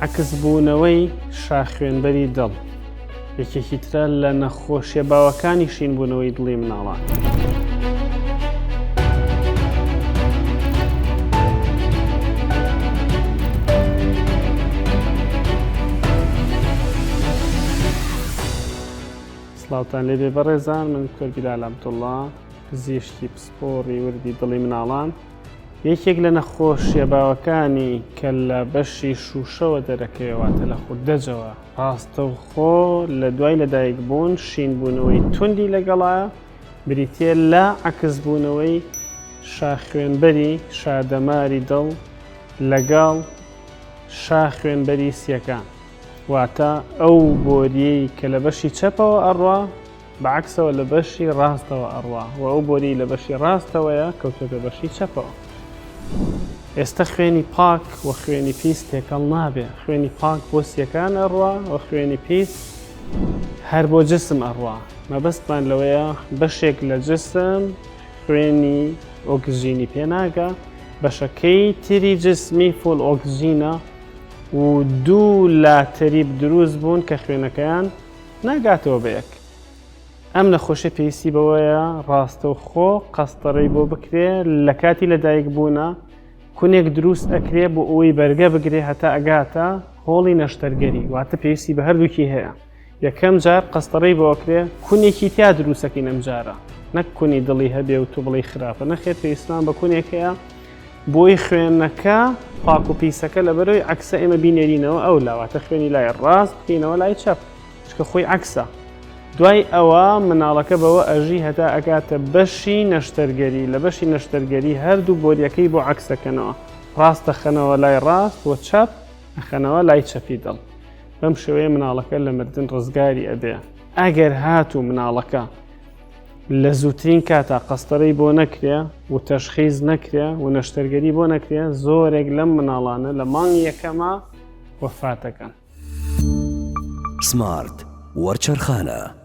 عەکسبوونەوەی شاخوێنبەری دڵ یەکێکی ترە لە نەخۆشیە باوەکانی شینبوونەوەی دڵی مناڵان. سڵاوتان لێبێ بەڕێزان من دکتۆر بیلال عەبدوڵڵا پزیشکی پسپۆڕی وردی دڵی مناڵان یەکێک لە نەخۆشیە باوەکانی کە لە بەشی شووشەوە دەرەکەوێ واتە لە خوردەجەوە ڕاستەوخۆ لە دوای لەدایکبوون شینبوونەوەی توندی لەگەڵایە بریتییە لە عەکسبوونەوەی شاخوێنبەری شادەماری دڵ لەگەڵ شاخوێنبەری سیەکان واتە ئەو بۆریەی کە لە بەشی چەپەوە ئەڕوا بە عەکسەوە لە بەشی ڕاستەوە ئەڕوا و ئەو بۆریەی لە بەشی ڕاستەوەیە کەوتۆتە بەشی چەپەوە. ئێستە خوێنی پاک و خوێنی پیس تێکەڵ نابێ، خوێنی پاک بۆ سیەکان ئەڕوا و خوێنی پیس هەر بۆ جسم ئەڕوا. مەبەستمان لەوەیە بەشێک لە جسم خوێنی ئۆکسجینی پێ ناگا، بەشەکەی تری جسمی full ئۆکسجینە و دوو لاتەریب دروست بوون کە خوێنەکەیان ناگاتەوە بە یەک. ئەم نەخۆشیە پێویستی بەوەیە ڕاستەوخۆ قەستەرەی بۆ بکرێ لە کاتی لەدایک بوونە کونێک دروست ئەکرێ بۆ ئەوەی بەرگە بگرێ هەتا ئەگاتە هۆڵی نەشتەرگەری واتە پێویستی بە هەردووکی هەیە یەکەم جار قەستەرەی بۆ ئەکرێ کونێکی تیا دروستەکەین ئەم جارە نەک کونی دڵی هەبێ و تو بڵێی خراپە نەخێر پێویستمان بە کونێک هەیە بۆی خوێنەکە پاک و پیسەکە لەبەرەوەی عەکسە ئێمە بینێرینەوە ئەو لاواتە خوێنی لای ڕاست بکەینەوە لای چەپ چکە خۆی عەکسە دوای ئەوە مناڵەکە بەوە ئەژی هەتا ئەگاتە بەشی نەشتەرگەری لە بەشی نەشتەرگەری هەردوو بۆریەکەی بۆ عەکسەکەنەوە ڕاست دەخەنەوە لای ڕاست و چەپ ئەخەنەوە لای چەپی دڵ بەم شێوەیە مناڵەکە لە مردن ڕزگاری ئەبێ ئەگەر هاتوو مناڵەکە لە زووترین کاتا قەستەرەی بۆ نەکرێ و تەشخیز نەکرێ و نەشتەرگەری بۆ نەکرێ زۆرێک لەم مناڵانە لە مانگی یەکەما وەفاتەکەن. سمارت وەرچەرخانە.